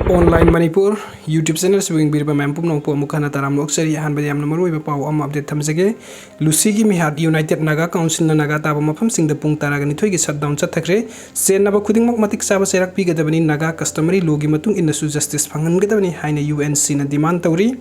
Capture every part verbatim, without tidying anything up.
Online Manipur YouTube channel ꯑꯁꯤꯕꯨ ꯌꯦꯡꯕꯤꯔꯤꯕ ꯃꯌꯥꯝ ꯄꯨꯝꯅꯃꯛꯄꯨ ꯑꯃꯨꯛ ꯍꯟꯅ ꯇꯔꯥꯝꯅ ꯑꯣꯛꯆꯔꯤ꯫ ꯑꯍꯥꯟꯕꯗ ꯌꯥꯝꯅ ꯃꯔꯨꯑꯣꯏꯕ ꯄꯥꯎ ꯑꯃ update ꯊꯝꯖꯒꯦ꯫ ꯂꯨꯁꯤꯒꯤ ꯃꯤꯍꯥꯠ꯫ United Naga Councilꯅ ꯅꯥꯒꯥ ꯇꯥꯕ ꯃꯐꯝꯁꯤꯡꯗ ꯄꯨꯡ ꯇꯔꯥꯒ ꯅꯤꯊꯣꯏꯒꯤ shutdown ꯆꯠꯊꯈ꯭ꯔꯦ꯫ ꯆꯦꯟꯅꯕ ꯈꯨꯗꯤꯡꯃꯛ ꯃꯇꯤꯛ ꯆꯥꯕ ꯆꯩꯔꯥꯛ ꯄꯤꯒꯗꯕꯅꯤ, ꯅꯥꯒꯥ customary lawꯒꯤ ꯃꯇꯨꯡ ꯏꯟꯅꯁꯨ justice ꯐꯪꯍꯟꯒꯗꯕꯅꯤ ꯍꯥꯏꯅ UNCꯅ demand ꯇꯧꯔꯤ꯫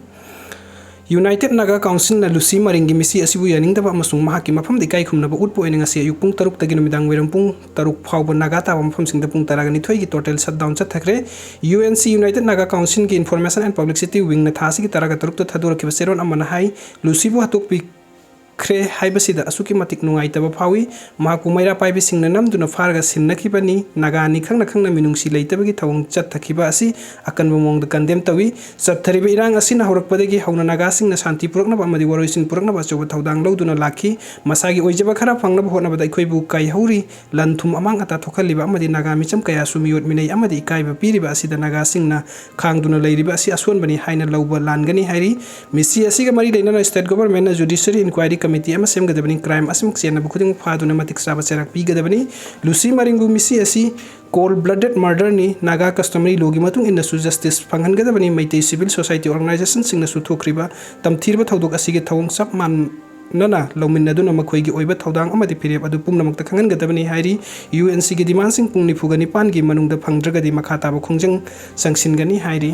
United Naga Councilꯅ ꯂꯨꯁꯤ ꯃꯔꯤꯡꯒꯤ ꯃꯤꯁꯤ ꯑꯁꯤꯕꯨ ꯌꯥꯅꯤꯡꯗꯕ ꯑꯃꯁꯨꯡ ꯃꯍꯥꯛꯀꯤ ꯃꯐꯝꯗ ꯏꯀꯥꯏ ꯈꯨꯝꯅꯕ ꯎꯠꯄ ꯑꯣꯏꯅ ꯉꯁꯤ ꯑꯌꯨꯛ ꯄꯨꯡ ꯇꯔꯨꯛꯇꯒꯤ ꯅꯨꯃꯤꯗꯥꯡ ꯋꯥꯏꯔꯝ ꯄꯨꯡ ꯇꯔꯨꯛ ꯐꯥꯎꯕ ꯅꯥꯒꯥ ꯇꯥꯕ ꯃꯐꯝꯁꯤꯡꯗ ꯄꯨꯡ ꯇꯔꯥꯒ ꯅꯤꯊꯣꯏꯒꯤ total shutdown ꯆꯠꯊꯈ꯭ꯔꯦ꯫ UNC United Naga Councilꯒꯤ Information and Publicity Wingꯅ ꯊꯥ ꯑꯁꯤꯒꯤ ꯇꯔꯥꯒ ꯇꯔꯨꯛꯇ ꯊꯥꯗꯣꯔꯛꯈꯤꯕ ꯆꯦꯔꯣꯜ ꯑꯃꯅ ꯍꯥꯏ, ꯂꯨꯁꯤꯕꯨ ꯍꯥꯠꯇꯣꯛꯄꯤꯈ꯭ꯔꯦ ꯍꯥꯏꯕꯁꯤꯗ ꯑꯁꯨꯛꯀꯤ ꯃꯇꯤꯛ ꯅꯨꯡꯉꯥꯏꯇꯕ ꯐꯥꯎꯏ꯫ ꯃꯍꯥꯛꯄꯨ ꯃꯩꯔꯥ ꯄꯥꯏꯕꯤꯁꯤꯡꯅ ꯅꯝꯗꯨꯅ ꯐꯥꯔꯒ ꯁꯤꯟꯅꯈꯤꯕꯅꯤ꯫ ꯅꯥꯒꯥꯅꯤ ꯈꯪꯅ ꯈꯪꯅ ꯃꯤꯅꯨꯡꯁꯤ ꯂꯩꯇꯕꯒꯤ ꯊꯧꯑꯣꯡ ꯆꯠꯊꯈꯤꯕ ꯑꯁꯤ ꯑꯀꯟꯕ ꯃꯑꯣꯡꯗ condemn ꯇꯧꯏ꯫ ꯆꯠꯊꯔꯤꯕ ꯏꯔꯥꯡ ꯑꯁꯤꯅ ꯍꯧꯔꯛꯄꯗꯒꯤ ꯍꯧꯅ ꯅꯥꯒꯥꯁꯤꯡꯅ ꯁꯥꯟꯇꯤ ꯄꯨꯔꯛꯅꯕ ꯑꯃꯗꯤ ꯋꯥꯔꯣꯏꯁꯤꯟ ꯄꯨꯔꯛꯅꯕ ꯑꯆꯧꯕ ꯊꯧꯗꯥꯡ ꯂꯧꯗꯨꯅ ꯂꯥꯛꯈꯤ꯫ ꯃꯁꯥꯒꯤ ꯑꯣꯏꯖꯕ ꯈꯔ ꯐꯪꯅꯕ ꯍꯣꯠꯅꯕꯗ ꯑꯩꯈꯣꯏꯕꯨ ꯀꯥꯏꯍꯧꯔꯤ꯫ ꯂꯟ ꯊꯨꯝ ꯑꯃꯥꯡ ꯑꯇꯥ ꯊꯣꯛꯍꯜꯂꯤꯕ ꯑꯃꯗꯤ ꯅꯥꯒꯥ ꯃꯤꯆꯝ ꯀꯌꯥꯁꯨ ꯃꯤꯑꯣꯠ ꯃꯤꯅꯩ ꯑꯃꯗꯤ ꯏꯀꯥꯏꯕ ꯄꯤꯔꯤꯕ ꯑꯁꯤꯗ ꯅꯥꯒꯥꯁꯤꯡꯅ ꯈꯥꯡꯗꯨꯅ ꯂꯩꯔꯤꯕ ꯑꯁꯤ ꯑꯁꯣꯟꯕꯅꯤ ꯍꯥꯏꯅ ꯂꯧꯕ ꯂꯥꯟꯒꯅꯤ ꯍꯥꯏꯔꯤ꯫ ꯃꯤꯁꯤ ꯑꯁꯤꯒ ꯃꯔꯤ ꯂꯩꯅꯅ state governmentꯅ judiciary inquiry committee ꯑꯃ ꯁꯦꯝꯒꯗꯕꯅꯤ꯫ Crime ꯑꯁꯤꯃꯛ ꯆꯦꯟꯅꯕ ꯈꯨꯗꯤꯡꯃꯛ ꯐꯥꯗꯨꯅ ꯃꯇꯤꯛ ꯆꯥꯕ ꯆꯩꯔꯥꯛ ꯄꯤꯒꯗꯕꯅꯤ꯫ ꯂꯨꯁꯤ ꯃꯔꯤꯡꯕꯨ ꯃꯤꯁꯤ ꯑꯁꯤ cold blooded murderꯅꯤ꯫ ꯅꯥꯒꯥ customary lawꯒꯤ ꯃꯇꯨꯡ ꯏꯟꯅꯁꯨ justice ꯐꯪꯍꯟꯒꯗꯕꯅꯤ꯫ ꯃꯩꯇꯩ civil society organizationꯁꯤꯡꯅꯁꯨ ꯊꯣꯛꯈ꯭ꯔꯤꯕ ꯇꯝꯊꯤꯔꯕ ꯊꯧꯗꯣꯛ ꯑꯁꯤꯒꯤ ꯊꯧꯑꯣꯡ ꯆꯞ ꯃꯥꯟꯅꯅ ꯂꯧꯃꯤꯟꯅꯗꯨꯅ ꯃꯈꯣꯏꯒꯤ ꯑꯣꯏꯕ ꯊꯧꯗꯥꯡ ꯑꯃꯗꯤ ꯐꯤꯔꯦꯞ ꯑꯗꯨ ꯄꯨꯝꯅꯃꯛꯇ ꯈꯪꯍꯟꯒꯗꯕꯅꯤ ꯍꯥꯏꯔꯤ꯫ UNCꯒꯤ demandꯁꯤꯡ ꯄꯨꯡ ꯅꯤꯐꯨꯒ ꯅꯤꯄꯥꯟꯒꯤ ꯃꯅꯨꯡꯗ ꯐꯪꯗ꯭ꯔꯒꯗꯤ ꯃꯈꯥ ꯇꯥꯕ ꯈꯣꯡꯖꯪ ꯆꯪꯁꯤꯟꯒꯅꯤ ꯍꯥꯏꯔꯤ꯫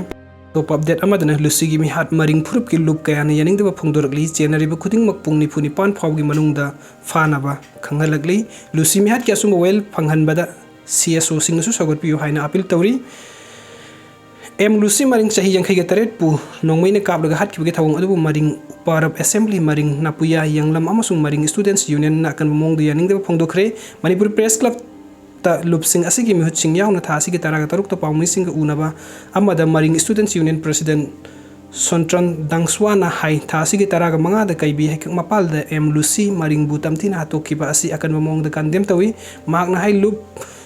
ꯑꯇꯣꯞꯄ update ꯑꯃꯗꯅ ꯂꯨꯁꯤꯒꯤ ꯃꯤꯍꯥꯠ ꯃꯔꯤꯡ ꯐꯨꯔꯨꯞꯀꯤ ꯂꯨꯞ ꯀꯌꯥꯅ ꯌꯥꯅꯤꯡꯗꯕ ꯐꯣꯡꯗꯣꯔꯛꯂꯤ꯫ ꯆꯦꯟꯅꯔꯤꯕ ꯈꯨꯗꯤꯡꯃꯛ ꯄꯨꯡ ꯅꯤꯐꯨ ꯅꯤꯄꯥꯟ ꯐꯥꯎꯒꯤ ꯃꯅꯨꯡꯗ ꯐꯥꯅꯕ ꯈꯪꯍꯜꯂꯛꯂꯤ꯫ ꯂꯨꯁꯤ ꯃꯤꯍꯥꯠꯀꯤ ꯑꯆꯨꯝꯕ ꯋꯥꯌꯦꯜ ꯐꯪꯍꯟꯕꯗ CSOꯁꯤꯡꯅꯁꯨ ꯁꯧꯒꯠꯄꯤꯌꯨ ꯍꯥꯏꯅ appeal ꯇꯧꯔꯤ꯫ ꯑꯦꯝ ꯂꯨꯁꯤ ꯃꯔꯤꯡ ꯆꯍꯤ ꯌꯥꯡꯈꯩꯒ ꯇꯔꯦꯠꯄꯨ ꯅꯣꯡꯃꯩꯅ ꯀꯥꯞꯂꯒ ꯍꯥꯠꯈꯤꯕꯒꯤ ꯊꯧꯑꯣꯡ ꯑꯗꯨꯕꯨ ꯃꯔꯤꯡ ꯄꯔꯕ assembly, ꯃꯔꯤꯡ ꯅꯥꯄꯨꯌꯥ ꯌꯥꯡꯂꯝ ꯑꯃꯁꯨꯡ ꯃꯔꯤꯡ Students Unionꯅ ꯑꯀꯟꯕ ꯃꯑꯣꯡꯗ ꯌꯥꯅꯤꯡꯗꯕ ꯐꯣꯡꯗꯣꯛꯈ꯭ꯔꯦ꯫ ꯃꯅꯤꯄꯨꯔ Press Clubꯇ ꯂꯨꯞꯁꯤꯡ ꯑꯁꯤꯒꯤ ꯃꯤꯍꯨꯠꯁꯤꯡ ꯌꯥꯎꯅ ꯊꯥ ꯑꯁꯤꯒꯤ ꯇꯔꯥꯒ ꯇꯔꯨꯛꯇ ꯄꯥꯎꯃꯤꯁꯤꯡꯒ ꯎꯅꯕ ꯑꯃꯗ ꯃꯔꯤꯡ Students Union President ꯁꯣꯟꯇ꯭ꯔꯟ ꯗꯥꯡꯁ꯭ꯋꯥꯅ ꯍꯥꯏ, ꯊꯥ ꯑꯁꯤꯒꯤ ꯇꯔꯥꯒ ꯃꯉꯥꯗ ꯀꯩꯕꯤ ꯍꯩꯀꯛ ꯃꯄꯥꯜꯗ ꯑꯦꯝ ꯂꯨꯁꯤ ꯃꯔꯤꯡꯕꯨ ꯇꯝꯊꯤꯅ ꯍꯥꯠꯇꯣꯛꯈꯤꯕ ꯑꯁꯤ ꯑꯀꯟꯕ ꯃꯑꯣꯡꯗ condemn ꯇꯧꯏ꯫ ꯃꯍꯥꯛꯅ ꯍꯥꯏ, ꯂꯨꯞ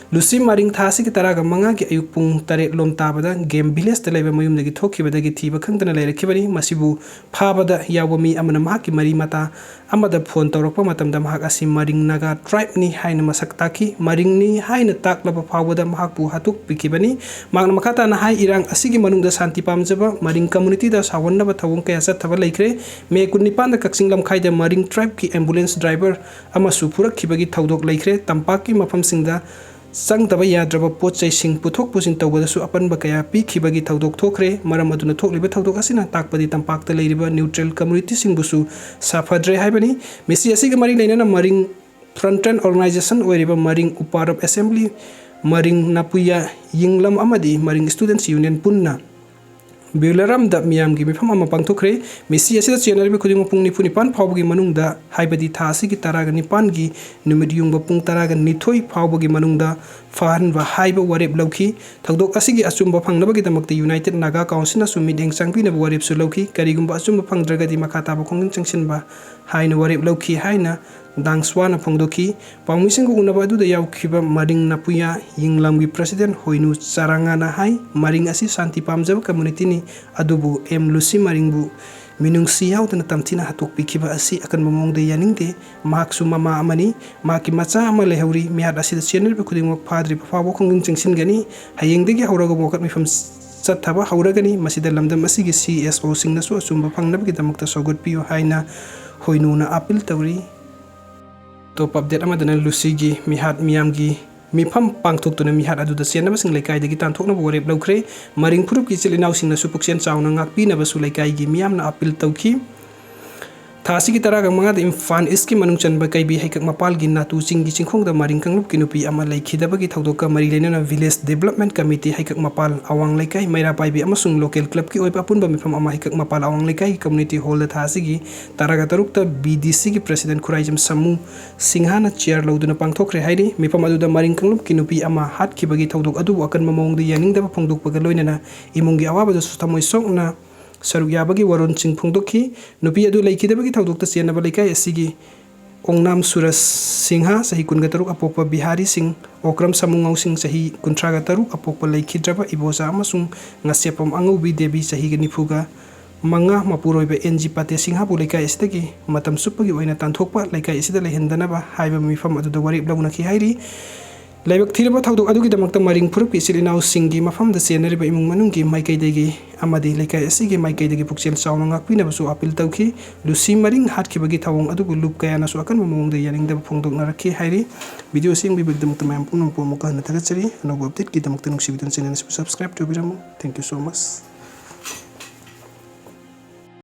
ꯂꯨꯁꯤ ꯃꯔꯤꯡ ꯊꯥ ꯑꯁꯤꯒꯤ ꯇꯔꯥꯒ ꯃꯉꯥꯒꯤ ꯑꯌꯨꯛ ꯄꯨꯡ ꯇꯔꯦꯠ ꯂꯣꯝ ꯇꯥꯕꯗ ꯒꯦꯝ ꯚꯤꯂꯦꯖꯇ ꯂꯩꯕ ꯃꯌꯨꯝꯗꯒꯤ ꯊꯣꯛꯈꯤꯕꯗꯒꯤ ꯊꯤꯕ ꯈꯪꯗꯅ ꯂꯩꯔꯛꯈꯤꯕꯅꯤ꯫ ꯃꯁꯤꯕꯨ ꯐꯥꯕꯗ ꯌꯥꯎꯕ ꯃꯤ ꯑꯃꯅ ꯃꯍꯥꯛꯀꯤ ꯃꯔꯤ ꯃꯇꯥ ꯑꯃꯗ ꯐꯣꯟ ꯇꯧꯔꯛꯄ ꯃꯇꯝꯗ ꯃꯍꯥꯛ ꯑꯁꯤ ꯃꯔꯤꯡ ꯅꯥꯒꯥ ꯇ꯭ꯔꯥꯏꯕꯅꯤ ꯍꯥꯏꯅ ꯃꯁꯛ ꯇꯥꯛꯈꯤ꯫ ꯃꯔꯤꯡꯅꯤ ꯍꯥꯏꯅ ꯇꯥꯛꯂꯕ ꯐꯥꯎꯕꯗ ꯃꯍꯥꯛꯄꯨ ꯍꯥꯠꯇꯣꯛꯄꯤꯈꯤꯕꯅꯤ꯫ ꯃꯍꯥꯛꯅ ꯃꯈꯥ ꯇꯥꯅ ꯍꯥꯏ, ꯏꯔꯥꯡ ꯑꯁꯤꯒꯤ ꯃꯅꯨꯡꯗ ꯁꯥꯟꯇꯤ ꯄꯥꯝꯖꯕ ꯃꯔꯤꯡ ꯀꯝꯃꯨꯅꯤꯇꯤꯗ ꯁꯥꯎꯍꯟꯅꯕ ꯊꯧꯑꯣꯡ ꯀꯌꯥ ꯆꯠꯊꯕ ꯂꯩꯈ꯭ꯔꯦ꯫ ꯃꯦ ꯀꯨꯟꯅꯤꯄꯥꯟꯗ ꯀꯛꯆꯤꯡ ꯂꯝꯈꯥꯏꯗ ꯃꯔꯤꯡ ꯇ꯭ꯔꯥꯏꯕꯀꯤ ꯑꯦꯝꯕꯨꯂꯦꯟꯁ ꯗ꯭ꯔꯥꯏꯚꯔ ꯑꯃꯁꯨ ꯐꯨꯔꯛꯈꯤꯕꯒꯤ ꯊꯧꯗꯣꯛ ꯂꯩꯈ꯭ꯔꯦ꯫ ꯇꯝꯄꯥꯛꯀꯤ ꯃꯐꯝꯁꯤꯡꯗ ꯆꯪꯗꯕ ꯌꯥꯗ꯭ꯔꯕ ꯄꯣꯠ ꯆꯩꯁꯤꯡ ꯄꯨꯊꯣꯛ ꯄꯨꯁꯤꯟ ꯇꯧꯕꯗꯁꯨ ꯑꯄꯟꯕ ꯀꯌꯥ ꯄꯤꯈꯤꯕꯒꯤ ꯊꯧꯗꯣꯛ ꯊꯣꯛꯈ꯭ꯔꯦ꯫ ꯃꯔꯝ ꯑꯗꯨꯅ ꯊꯣꯛꯂꯤꯕ ꯊꯧꯗꯣꯛ ꯑꯁꯤꯅ ꯇꯥꯛꯄꯗꯤ ꯇꯝꯄꯥꯛꯇ ꯂꯩꯔꯤꯕ ꯅ꯭ꯌꯨꯇ꯭ꯔꯦꯜ ꯀꯝꯃꯨꯅꯤꯇꯤꯁꯤꯡꯕꯨꯁꯨ ꯁꯥꯐꯗ꯭ꯔꯦ ꯍꯥꯏꯕꯅꯤ꯫ ꯃꯤꯁꯤ ꯑꯁꯤꯒ ꯃꯔꯤ ꯂꯩꯅꯅ ꯃꯔꯤꯡ ꯐ꯭ꯔꯟꯇꯦꯟ ꯑꯣꯔꯒꯅꯥꯏꯖꯦꯁꯟ ꯑꯣꯏꯔꯤꯕ ꯃꯔꯤꯡ ꯎꯄꯥꯔꯣꯞ ꯑꯦꯁꯦꯝꯕ꯭ꯂꯤ, ꯃꯔꯤꯡ ꯅꯥꯄꯨꯌꯥ ꯌꯤꯡꯂꯝ ꯑꯃꯗꯤ ꯃꯔꯤꯡ ꯁ꯭ꯇꯨꯗꯦꯟꯠꯁ ꯌꯨꯅꯤꯌꯟ ꯄꯨꯟꯅ ꯕ꯭ꯌꯨꯂꯔꯝꯗ ꯃꯤꯌꯥꯝꯒꯤ ꯃꯤꯐꯝ ꯑꯃ ꯄꯥꯡꯊꯣꯛꯈ꯭ꯔꯦ꯫ ꯃꯤꯁꯤ ꯑꯁꯤꯗ ꯆꯦꯟꯅꯔꯤꯕ ꯈꯨꯗꯤꯡꯃꯛ ꯄꯨꯡ ꯅꯤꯐꯨ ꯅꯤꯄꯥꯟ ꯐꯥꯎꯕꯒꯤ ꯃꯅꯨꯡꯗ, ꯍꯥꯏꯕꯗꯤ ꯊꯥ ꯑꯁꯤꯒꯤ ꯇꯔꯥꯒ ꯅꯤꯄꯥꯟꯒꯤ ꯅꯨꯃꯤꯠ ꯌꯨꯡꯕ ꯄꯨꯡ ꯇꯔꯥꯒ ꯅꯤꯊꯣꯏ ꯐꯥꯎꯕꯒꯤ ꯃꯅꯨꯡꯗ ꯐꯥꯍꯟꯕ ꯍꯥꯏꯕ ꯋꯥꯔꯦꯞ ꯂꯧꯈꯤ꯫ ꯊꯧꯗꯣꯛ ꯑꯁꯤꯒꯤ ꯑꯆꯨꯝꯕ ꯐꯪꯅꯕꯒꯤꯗꯃꯛꯇ ꯌꯨꯅꯥꯏꯇꯦꯗ ꯅꯥꯒꯥ ꯀꯥꯎꯟꯁꯤꯜꯅꯁꯨ ꯃꯤꯠꯌꯦꯡ ꯆꯪꯕꯤꯅꯕ ꯋꯥꯔꯦꯞꯁꯨ ꯂꯧꯈꯤ꯫ ꯀꯔꯤꯒꯨꯝꯕ ꯑꯆꯨꯝꯕ ꯐꯪꯗ꯭ꯔꯒꯗꯤ ꯃꯈꯥ ꯇꯥꯕ ꯈꯣꯡꯖꯪ ꯆꯪꯁꯤꯟꯕ ꯍꯥꯏꯅ ꯋꯥꯔꯦꯞ ꯂꯧꯈꯤ ꯍꯥꯏꯅ ꯗꯥꯡꯁ꯭ꯋꯥꯅ ꯐꯣꯡꯗꯣꯛꯈꯤ꯫ ꯄꯥꯎꯃꯤꯁꯤꯡꯒ ꯎꯅꯕ ꯑꯗꯨꯗ ꯌꯥꯎꯈꯤꯕ ꯃꯔꯤꯡ ꯅꯥꯄꯨꯌꯥ ꯌꯤꯡꯂꯝꯒꯤ ꯄ꯭ꯔꯁꯤꯗꯦꯟꯠ ꯍꯣꯏꯅꯨ ꯆꯔꯥꯉꯥꯅ ꯍꯥꯏ, ꯃꯔꯤꯡ ꯑꯁꯤ ꯁꯥꯟꯇꯤ ꯄꯥꯝꯖꯕ ꯀꯝꯃꯨꯅꯤꯇꯤꯅꯤ, ꯑꯗꯨꯕꯨ ꯑꯦꯝ ꯂꯨꯁꯤ ꯃꯔꯤꯡꯕꯨ ꯃꯤꯅꯨꯡꯁꯤ ꯌꯥꯎꯗꯅ ꯇꯝꯊꯤꯅ ꯍꯥꯠꯇꯣꯛꯄꯤꯈꯤꯕ ꯑꯁꯤ ꯑꯀꯟꯕ ꯃꯑꯣꯡꯗ ꯌꯥꯅꯤꯡꯗꯦ꯫ ꯃꯍꯥꯛꯁꯨ ꯃꯃꯥ ꯑꯃꯅꯤ꯫ ꯃꯍꯥꯛꯀꯤ ꯃꯆꯥ ꯑꯃ ꯂꯩꯍꯧꯔꯤ꯫ ꯃꯤꯍꯥꯠ ꯑꯁꯤꯗ ꯆꯦꯟꯅꯔꯤꯕ ꯈꯨꯗꯤꯡꯃꯛ ꯐꯥꯗ꯭ꯔꯤꯕ ꯐꯥꯎꯕ ꯈꯣꯡꯖꯪ ꯆꯪꯁꯤꯟꯒꯅꯤ꯫ ꯍꯌꯦꯡꯗꯒꯤ ꯍꯧꯔꯒ ꯋꯥꯀꯠ ꯃꯤꯐꯝ ꯆꯠꯊꯕ ꯍꯧꯔꯒꯅꯤ꯫ ꯃꯁꯤꯗ ꯂꯝꯗꯝ ꯑꯁꯤꯒꯤ ꯁꯤ ꯑꯦꯁ ꯑꯣꯁꯤꯡꯅꯁꯨ ꯑꯆꯨꯝꯕ ꯐꯪꯅꯕꯒꯤꯗꯃꯛꯇ ꯁꯧꯒꯠꯄꯤꯌꯨ ꯍꯥꯏꯅ ꯍꯣꯏꯅꯨꯅ ꯑꯥꯄꯤꯜ ꯇꯧꯔꯤ꯫ ꯑꯇꯣꯞꯄ ꯑꯞꯗꯦꯠ ꯑꯃꯗꯅ ꯂꯨꯁꯤꯒꯤ ꯃꯤꯍꯥꯠ ꯃꯤꯌꯥꯝꯒꯤ ꯃꯤꯐꯝ ꯄꯥꯡꯊꯣꯛꯇꯨꯅ ꯃꯤꯍꯥꯠ ꯑꯗꯨꯗ ꯆꯦꯟꯅꯕꯁꯤꯡ ꯂꯩꯀꯥꯏꯗꯒꯤ ꯇꯥꯟꯊꯣꯛꯅꯕ ꯋꯥꯔꯦꯞ ꯂꯧꯈ꯭ꯔꯦ꯫ ꯃꯔꯤꯡ ꯐꯨꯔꯨꯞꯀꯤ ꯏꯆꯤꯜ ꯏꯅꯥꯎꯁꯤꯡꯅꯁꯨ ꯄꯨꯛꯆꯦꯜ ꯆꯥꯎꯅ ꯉꯥꯛꯄꯤꯅꯕꯁꯨ ꯂꯩꯀꯥꯏꯒꯤ ꯃꯤꯌꯥꯝꯅ ꯑꯥꯄꯤꯜ ꯇꯧꯈꯤ꯫ ꯊꯥ ꯑꯁꯤꯒꯤ ꯇꯔꯥꯒ ꯃꯉꯥꯗ ꯏꯝꯐꯥꯜ ꯏꯁꯀꯤ ꯃꯅꯨꯡ ꯆꯟꯕ ꯀꯩꯕꯤ ꯍꯩꯀꯛ ꯃꯄꯥꯜꯒꯤ ꯅꯥꯇꯨ ꯆꯤꯡꯒꯤ ꯆꯤꯡꯈꯣꯡꯗ ꯃꯔꯤꯡ ꯀꯥꯡꯂꯨꯞꯀꯤ ꯅꯨꯄꯤ ꯑꯃ ꯂꯩꯈꯤꯗꯕꯒꯤ ꯊꯧꯗꯣꯛꯀ ꯃꯔꯤ ꯂꯩꯅꯅ ꯚꯤꯂꯦꯖ ꯗꯤꯕꯦꯂꯞꯃꯦꯟ ꯀꯃꯤꯇꯤ ꯍꯩꯀꯛ ꯃꯄꯥꯜ ꯑꯋꯥꯡ ꯂꯩꯀꯥꯏ, ꯃꯩꯔꯥ ꯄꯥꯏꯕꯤ ꯑꯃꯁꯨꯡ ꯂꯣꯀꯦꯜ ꯀ꯭ꯂꯕꯀꯤ ꯑꯣꯏꯕ ꯑꯄꯨꯟꯕ ꯃꯤꯐꯝ ꯑꯃ ꯍꯩꯀꯛ ꯃꯄꯥꯜ ꯑꯋꯥꯡ ꯂꯩꯀꯥꯏꯒꯤ ꯀꯝꯃꯨꯅꯤꯇꯤ ꯍꯣꯜꯗ ꯊꯥ ꯑꯁꯤꯒꯤ ꯇꯔꯥꯒ ꯇꯔꯨꯛꯇ ꯕꯤ ꯗꯤ ꯁꯤꯒꯤ ꯄ꯭ꯔꯁꯤꯗꯦꯟꯠ ꯈꯨꯔꯥꯏꯖꯝ ꯁꯥꯃꯨ ꯁꯤꯡꯍꯥꯅ ꯆꯤꯌꯥꯔ ꯂꯧꯗꯨꯅ ꯄꯥꯡꯊꯣꯛꯈ꯭ꯔꯦ ꯍꯥꯏꯔꯤ꯫ ꯃꯤꯐꯝ ꯑꯗꯨꯗ ꯃꯔꯤꯡ ꯀꯥꯡꯂꯨꯞꯀꯤ ꯅꯨꯄꯤ ꯑꯃ ꯍꯥꯠꯈꯤꯕꯒꯤ ꯊꯧꯗꯣꯛ ꯑꯗꯨꯕꯨ ꯑꯀꯟꯕ ꯃꯑꯣꯡꯗ ꯌꯥꯅꯤꯡꯗꯕ ꯐꯣꯡꯗꯣꯛꯄꯒ ꯂꯣꯏꯅꯅ ꯏꯃꯨꯡꯒꯤ ꯑꯋꯥꯕꯗꯁꯨ ꯊꯃꯣꯏ ꯁꯣꯛꯅ ꯁꯔꯨꯛ ꯌꯥꯕꯒꯤ ꯋꯥꯔꯣꯜꯁꯤꯡ ꯐꯣꯡꯗꯣꯛꯈꯤ꯫ ꯅꯨꯄꯤ ꯑꯗꯨ ꯂꯩꯈꯤꯗꯕꯒꯤ ꯊꯧꯗꯣꯛꯇ ꯆꯦꯟꯅꯕ ꯂꯩꯀꯥꯏ ꯑꯁꯤꯒꯤ ꯑꯣꯡꯅꯥꯝ ꯁꯨꯔꯖ ꯁꯤꯡꯍ, ꯆꯍꯤ ꯀꯨꯟꯒ ꯇꯔꯨꯛ ꯑꯄꯣꯛꯄ ꯕꯤꯍꯥꯔꯤ ꯁꯤꯡ, ꯑꯣꯀ꯭ꯔꯝ ꯁꯥꯃꯨꯉꯥꯎ ꯁꯤꯡ, ꯆꯍꯤ ꯀꯨꯟꯊ꯭ꯔꯥꯒ ꯇꯔꯨꯛ ꯑꯄꯣꯛꯄ ꯂꯩꯈꯤꯗ꯭ꯔꯕ ꯏꯕꯣꯆꯥ ꯑꯃꯁꯨꯡ ꯉꯥꯁꯦꯞꯄꯝ ꯑꯉꯧꯕꯤ ꯗꯦꯕꯤ, ꯆꯍꯤꯒ ꯅꯤꯐꯨꯒ ꯃꯉꯥ, ꯃꯄꯨꯔꯣꯏꯕ ꯑꯦꯟ ꯖꯤ ꯄꯥꯇꯦ ꯁꯤꯡꯍꯕꯨ ꯂꯩꯀꯥꯏ ꯑꯁꯤꯗꯒꯤ ꯃꯇꯝ ꯆꯨꯞꯄꯒꯤ ꯑꯣꯏꯅ ꯇꯥꯟꯊꯣꯛꯄ, ꯂꯩꯀꯥꯏ ꯑꯁꯤꯗ ꯂꯩꯍꯟꯗꯅꯕ ꯍꯥꯏꯕ ꯃꯤꯐꯝ ꯑꯗꯨꯗ ꯋꯥꯔꯦꯞ ꯂꯧꯅꯈꯤ ꯍꯥꯏꯔꯤ꯫ ꯂꯥꯏꯕꯛ ꯊꯤꯔꯕ ꯊꯧꯗꯣꯛ ꯑꯗꯨꯒꯤꯗꯃꯛꯇ ꯃꯔꯤꯡ ꯐꯨꯔꯨꯞꯀꯤ ꯏꯆꯤꯜ ꯏꯅꯥꯎꯁꯤꯡꯒꯤ ꯃꯐꯝꯗ ꯆꯦꯟꯅꯔꯤꯕ ꯏꯃꯨꯡ ꯃꯅꯨꯡꯒꯤ ꯃꯥꯏꯀꯩꯗꯒꯤ ꯑꯃꯗꯤ ꯂꯩꯀꯥꯏ ꯑꯁꯤꯒꯤ ꯃꯥꯏꯀꯩꯗꯒꯤ ꯄꯨꯛꯆꯦꯜ ꯆꯥꯎꯅ ꯉꯥꯛꯄꯤꯅꯕꯁꯨ ꯑꯥꯄꯤꯜ ꯇꯧꯈꯤ꯫ ꯂꯨꯁꯤ ꯃꯔꯤꯡ ꯍꯥꯠꯈꯤꯕꯒꯤ ꯊꯧꯑꯣꯡ ꯑꯗꯨꯕꯨ ꯂꯨꯞ ꯀꯌꯥꯅꯁꯨ ꯑꯀꯟꯕ ꯃꯑꯣꯡꯗ ꯌꯥꯅꯤꯡꯗꯕ ꯐꯣꯡꯗꯣꯛꯅꯔꯛꯈꯤ ꯍꯥꯏꯔꯤ꯫ ꯚꯤꯗꯤꯑꯣ ꯑꯁꯤ ꯌꯦꯡꯕꯤꯕꯒꯤꯗꯃꯛꯇ ꯃꯌꯥꯝ ꯄꯨꯝꯅꯃꯛꯄꯨ ꯑꯃꯨꯛꯀ ꯍꯟꯅ ꯊꯥꯒꯠꯆꯔꯤ꯫ ꯑꯅꯧꯕ ꯑꯞꯗꯦꯠꯀꯤꯗꯃꯛꯇ ꯅꯨꯡꯁꯤꯕꯤꯗꯨꯅ ꯆꯦꯅꯦꯜ ꯑꯁꯤꯕꯨ subscribe ꯇꯧꯕꯤꯔꯝꯃꯨ꯫ Thank you so much꯫